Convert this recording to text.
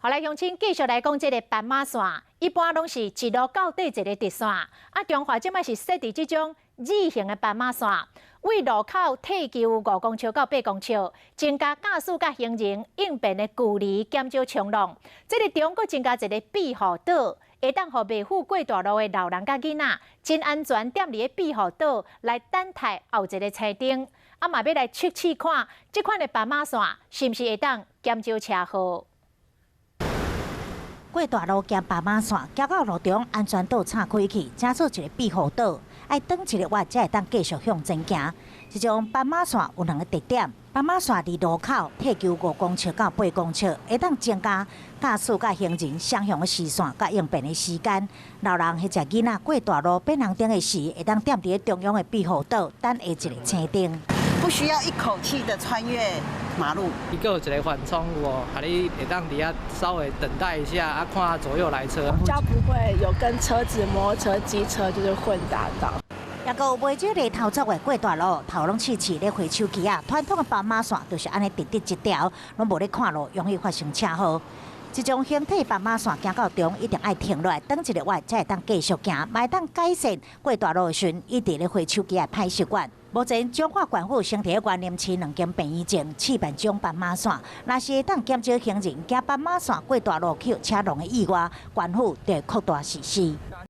好來，鄉親繼續來講這个斑馬線，一般攏是一路到底一个直線。啊，彰化這擺是設置這種 Z 型的斑馬線，對路口退休5公尺到8公尺，增加駕駛佮行人應變的距離，減少衝撞。這个中閣增加一个庇護島，會當予袂赴過大路的老人佮囡仔，真安全踮佇咧庇護島來等待後一个青燈。啊，嘛欲來測試看，這款的斑馬線是毋是會當減少車禍。過大路行斑馬線，行到路中安全島岔開去，成做一个庇護島，愛轉一個彎才會當繼續向前行。這種斑馬線有兩个特點：斑馬線佇路口退休5公尺到8公尺，會當增加駕駛佮行人雙向的視線佮應變的時間。老人或者囡仔過大路變紅燈的時，會當踮佇咧中央的庇護島等下一个青燈。不需要一口氣的穿越馬路。伊閣有一个緩衝有無？予你會當佇遐稍微等待一下，啊，看左右來車。比較不會有跟車子、摩托車、機車就是混搭到。抑閣有袂少犁頭族的過大路，頭攏刺刺咧滑手機仔。傳統的斑馬線就是按呢直直一條，攏無咧看路，容易發生車禍。這種形體斑馬線行到中，一定愛停落來，轉一個彎才會當繼續行，嘛會當改善過大路的時陣，一直咧滑手機的歹習慣。目前彰化縣府先佇員林市兩間病院前試辦這種斑馬線，若是會當減少行人行斑馬線過大路去予車撞的意外，縣府就會擴大實施。